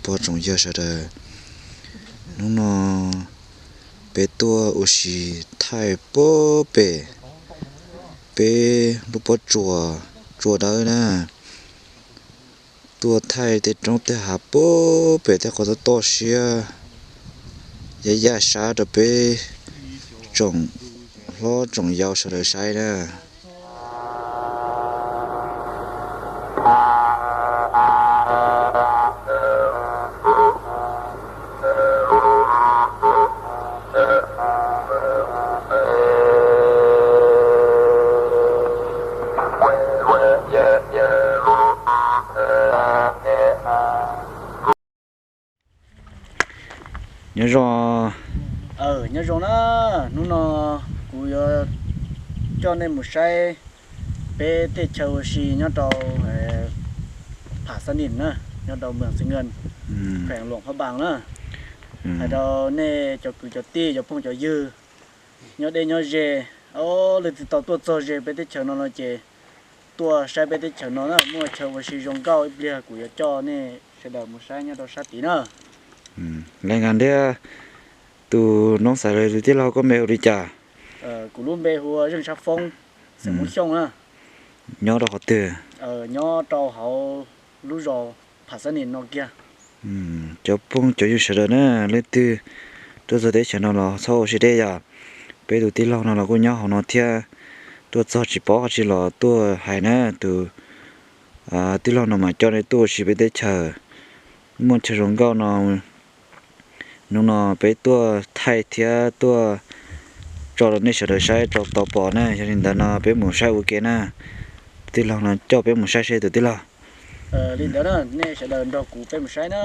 pog tsoom yawg sawv daws. Hnub no peb tuaj ua si thaij puag pem peb lub pob tsuas, tsua dawb na. Tuaj thaij tej roob tej hav puag pem tej qhov toj toj siab, yaj yaj sab rau peb tsoom hlob tsoom yau sawv daws saib na. Nyob zoo. Nyob zoo na, hnub no kuv yuav coj nej mus saib peb teb chaws ua si nyob rau Pham Xab Nim na, nyob rau Mường Xi Ngân, kheem Luam Phab Npas na. Hais rau nej cov kwv cov tij cov phooj cov ywg nyob deb nyob ze, leej twg tau tuaj txog ze peb teb chaws no no ces tuaj saib peb teb chaws no na, muaj chaw ua si zoo nkauj, ib pliag kuv yuav coj nej sawv daws mus saib nyob rau sab tid na. Laj nkas thiab, tus noob xaiv lawv tus tij laug koj npe hu li cas? Kuv lub npe hu ua Zeej Sab Foob, xeem Hmoob Xyooj na. Nyob rau qhov twg? Nyob rau hauv lub zos Pham Xab Nim no kiag. Cov phooj cov ywg sawv daws na, leej twg tuaj txog teb chaws no los txhob ua siab deb yom. Peb tus tij laug no los kuj nyob hauv no thiab, tuaj txog tsis paub dab tsi los tuaj hais na, tus tij laug no mas coj nej tuaj ua si peb teb chaws, muaj chaw zoo nkauj no. Hnub no peb tuaj thaij thiab tuaj tso rau nej sawv daws saib rau tau pom na. Yog li ntawd no peb mus saib ua ke na. Tus tij laug no coj peb mus saib seb tus tij laug. Li ntawd na, nej sawv daws nrog kuv peb mus saib na.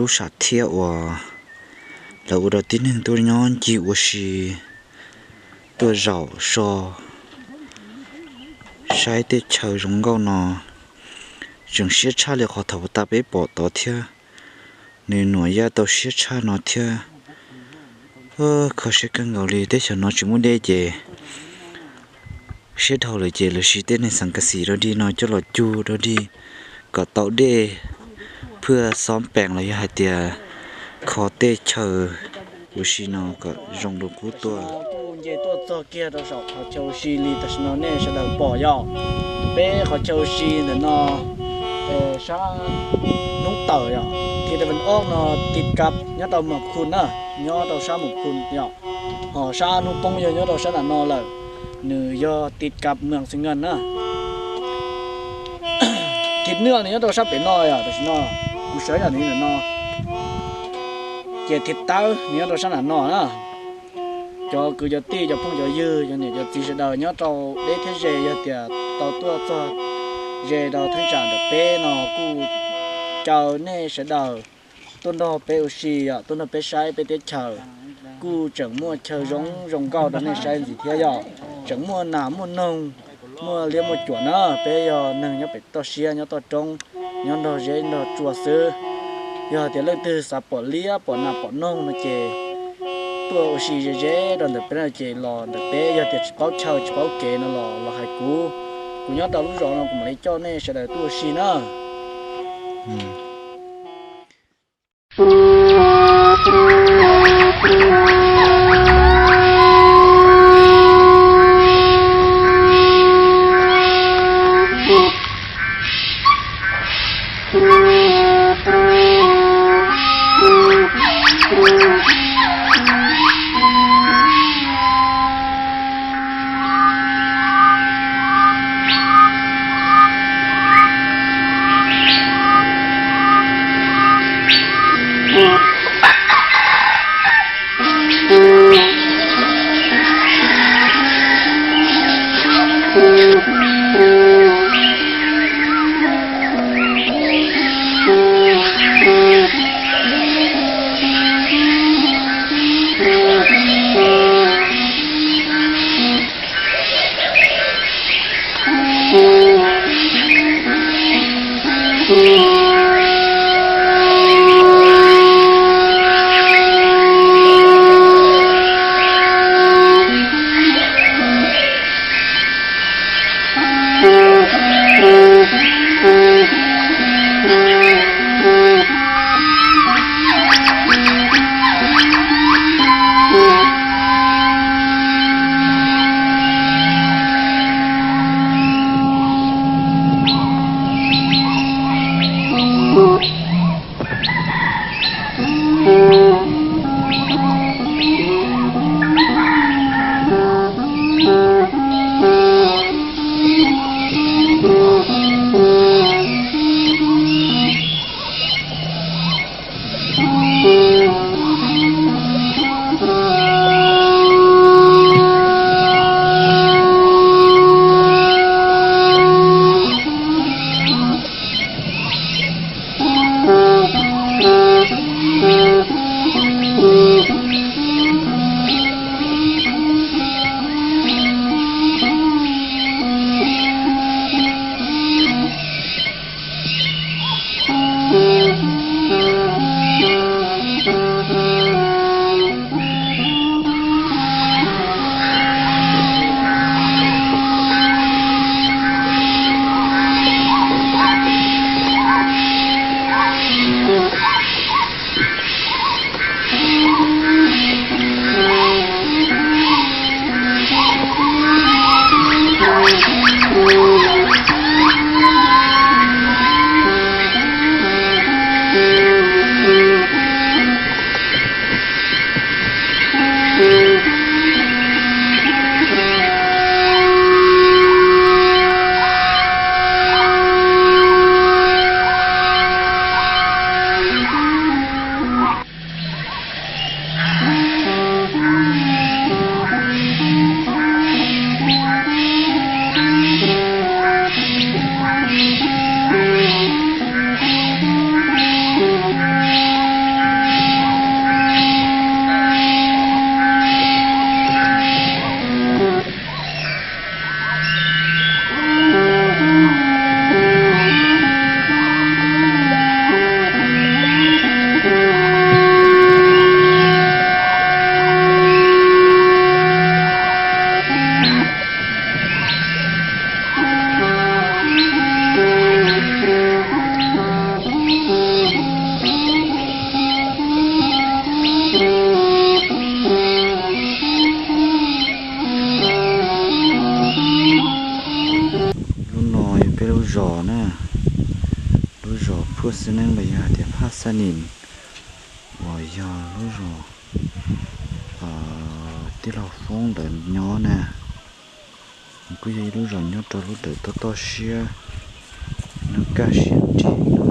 Lub sam thiab uas lawv ua rau tib neeg tuaj nyob ncig ua si, tuaj zaum so, saib tej chaw zoo nkauj no, tseem siab tshaj li qhov thaum tas peb pom tod thiab. Nws nuam yaj tau siab tshaj no thiab. Kho siab kawg nkaus li, teb chaws no tsis muaj dej ces siab dhau lawm ces lawv siv tej neeg xeem kas xim rau dig no coj los cug rau dig kom tau dej, phwj xob pees los yog hais tias kho tej chaw ua si no kom zoo dua qub tuaj. Kuj nce tuaj txog kiag rau saum qhov chaw ua si li tam sim no nej sawv daws pom yog, peb qhov chaw ua si ntawm no sab hnub tawm yog, thib ta ven ob no tiv kav nyob rau Mos Khun na, nyob rau sab Mos Khun yog, ho sab hnub poob yog nyob rau sab nram no lawm, nws yog tiv kav Mws Xees Nkas na. Thib nwj nws nyob rau sab pem no yog tam sim no, kuv sawv yog nws ntawm no, ces thib tawb nws nyob rau sab nram no na. Cov kwv cov tij cov phooj cov ywg cov niam cov txiv sawv daws nyob rau deb thiab ze yog tias tau tuaj txog ze rau thaj tsam ntawm peb no kuj caw nej sawv daws tuaj nrog peb ua si, tuaj nrog peb saib peb teb chaws. Kuj tseem muaj chaw zoo zoo nkauj rau nej saib ntxiv thiab yog, tseem muaj nas muaj noog, muaj liab muaj cuam na. Peb yog neeg nyob pem toj siab nyob toj roob, nyob nrog zeb nrog tsua xwb. Yog tias leej twg xav pom liab pom nas pom noog no ces tuaj ua si ze ze rau ntawm peb no ces los ntawm peb, yog tias tsis paub chaw tsis paub kev no los los hais kuv. Kuv nyob rau lub zos no kuv mam li coj nej sawv daws tuaj ua si na. Tib neeg los yog hais tias Phaj Xaj Nim uas yog lub zos tij laug Foob ntawd nyob na, kuj yog ib lub zos nyob rau lub ntawm toj toj siab, nws kaj siab nrig no.